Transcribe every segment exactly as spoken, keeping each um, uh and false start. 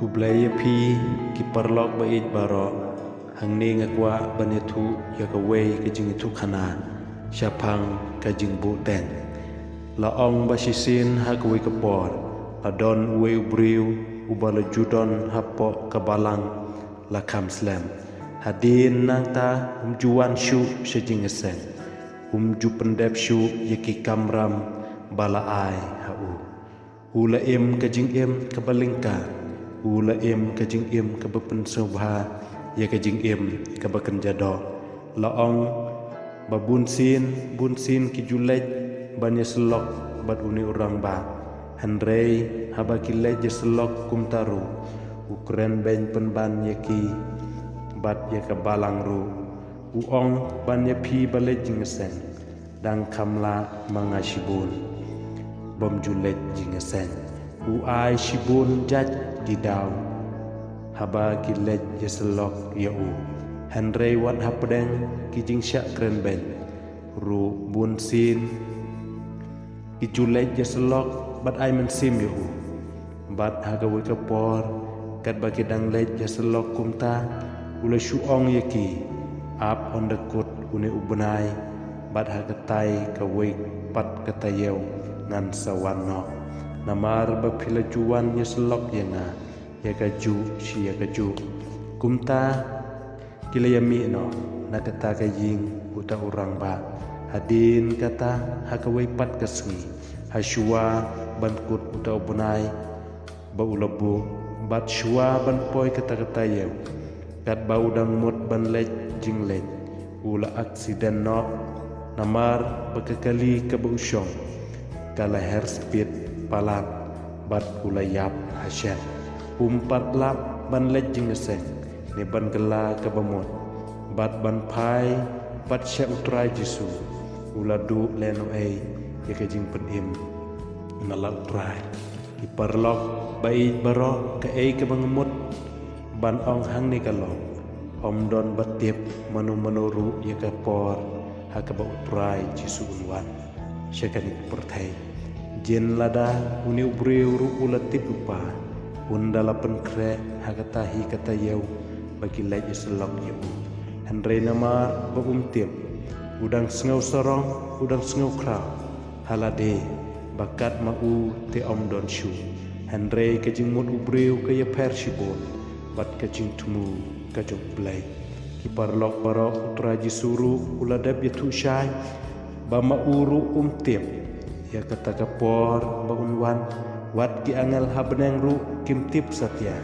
Khublei ïa phi ki paralok ba ïeit baroh. Hangne nga kwah ban ïathuh ïa kawei ka jingïathuhkhana shaphang ka jingbuhteng. La ong ba shisien ha kawei ka por la don uwei u briew uba la ju don hapoh ka balang la kham slem. Hadien nangta um ju wan shuh sha jingïaseng, um ju pyndep shuh ïa ki kamram ba la ai ha u. U la im ka jingim kaba lyngkha, u la im ka jingim kaba pynsngewbha ïa ka jingim kaba kynja doh. La ong ba bunsien bunsien ki ju leit ban ïasyllok bad une u rangbah. Hynrei haba ki leit ïasyllok kumta ruh, u krenbeiñ pynban ïa ki bad ïa ka balang ruh. U ong ban ïa phi ba leit jingïaseng, dang kham lah ma nga shibun bym ju leit jingïaseng. U ai shibun jait ki daw haba ki leit ïasyllok ïa u. Hynrei wat hapdeng ki jingshah krenbeiñ ruh bunsien ki ju leit ïasyllok bad ai mynsiem ïa u. Bad ha kawei ka por katba ki dang leit ïasyllok kumta, u la shu ong ïa ki, ap, ynda kut une u bnai bad ha katai kawei pat ka taïew ngan sa wan noh. Namar ba phi la ju wan ïasyllok ïa nga ïa kajuh shi ïa kajuh. Kumta ki la ïamih noh na kata ka ïing uta u rangbah. Hadien kata ha kawei pat ka sngi, ha shuwa ban kut uta u bnai ba u la buh bad shuwa ban poi kata ka taïew, katba u dang mut ban leit jingleit, u la aksiden noh. Namar ba ka kali kaba u shong ka la her speed palat bad u la ïap ha shet. Um pat lah ban leit jingïaseng ne ban kylla kaba mut bad ban phai pat sha u Trai Jisu. U la duh lehnohei ïa ka jingpynim na la u Trai. Ki paralok ba ïeit baroh, kaei kaba nga mut ban ong hangne ka long, ym don ba tip mano mano ruh ïa ka por ha kaba u Trai Jisu un wan sha kane ka pyrthei. Jin lada une u briew ruh u la tip lypa, un da la pynkhreh ha kata hi ka taïew ba ki leit ïasyllok ïa u. Hynrei namar ba um tip, u dang sngew sarong, u dang sngew khraw ha lade ba kat ma u te ym don shuh. Hynrei ka jingmut u briew ka ïapher shibun bad ka jingthmu ka jong U Blei. Ki paralok baroh, u Trai Jisu ruh u la dep ïathuh shai ba ma u ruh um tip ïa kata ka por ba un wan. Wat ki angel ha bneng ruh kim tip satia,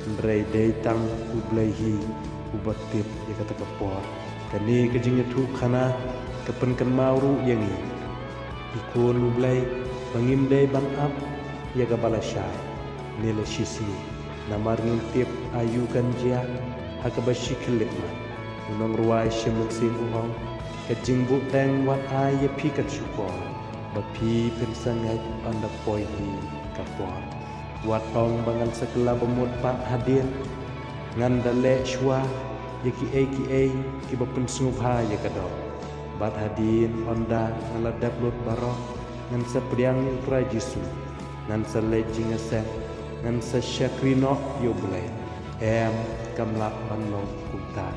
hynrei dei tang U Blei hi uba tip ïa kata ka por. Kane ka jingïathuhkhana ka pynkynmaw ruh ïa ngi, ki khun U Blei, ba ngim dei ban ap ïa kaba lashai ne lashisngi. Namar ngim tip aïu kan jia ha kaba shi khlieh man. U nongrwai Shyllangthymmai u ong, ka jingbuhteng wat ai ïa phi kan shukor, ba phi phin sa ngeit ynda poi hi ka por. Wat ong ba ngan sa kylla ba mut pat hadien, ngan da leh shuwa ïa kiei kiei kiba pynsngewbha ïa ka doh. Bad hadien ynda nga la dep lut baroh, ngan sa pdiang ïa U Trai Jisu, ngan sa leit jingïaseng, ngan sa shakri noh ïa U Blei. Em, kam lah ban long kumta.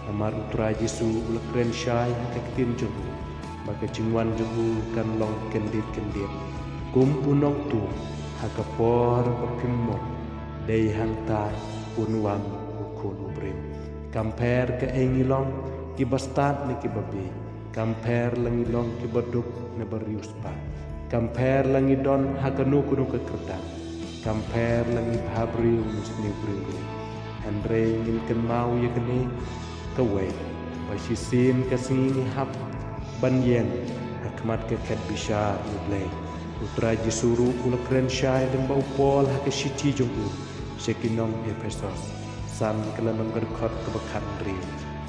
Namar U Trai Jisu u la kren shai ha ka ktien jong u ba ka jingwan jong u kan long kyndit kyndit. Kum u nongtuh, ha ka por ba phim mut, dei hangta un wan U Khun u briew. Kam pher kaei ngi long, kiba stad ne kiba bieit. Kam pher la ngi long kiba duk ne ba riewspah. Kam pher la ngi don ha kano kano ka kyrdan. Kam pher la ngi bhabriew ne sniew briew ruh. Hynrei ngin kynmaw ïa kane kawei, ba shisien ka sngi ngi hap ban ïeng ha khmat ka khet bishar U Blei. U Trai Jisu ruh u la kren shai lyngba u Paul ha ka shithi jong u sha ki nong Ephesos, san ka lynnong, ka dkhot kaba khathynriew,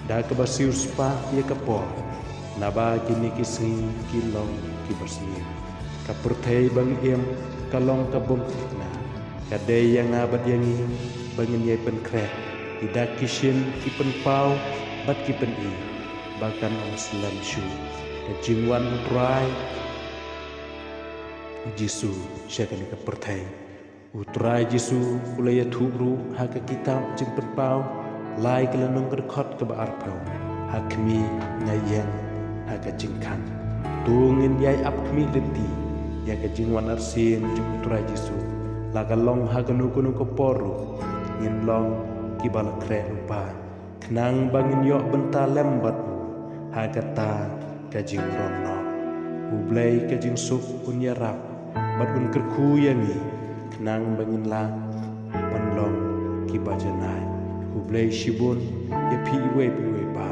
da kaba siewspah ïa ka por, naba kine ki sngi ki long kiba sniew. Ka pyrthei ba ngi im ka long ka bym thikna. Ka dei ïa nga bad ïa ngi ba ngin ïai pynkhreh, ki dak ki shin, ki pynpaw bad ki pyni, ba kan ym slem shuh ka jingwan U Trai Jisu sha kane ka pyrthei. U Trai Jisu u la ïathuh ruh ha ka kitab Jingpynpaw, lai ka lynnong, ka dkhot kaba arphew: Ha khmih, nga ïeng ha ka jingkhang. To ngin ïai ap khmih lynti ïa ka jingwan arsien jong U Trai Jisu, la ka long ha kano kano ka por ruh. Ngin long kiba la khreh lypa, khnang ba ngin ïoh bynta lem bad u ha kata ka jingrong noh. U Blei ka jingsuk un ïarap bad un kyrkhu ïa ngi, khnang ba ngin lah ban long kiba janai. U Blei shibun ïa phi iwei pa iwei pa.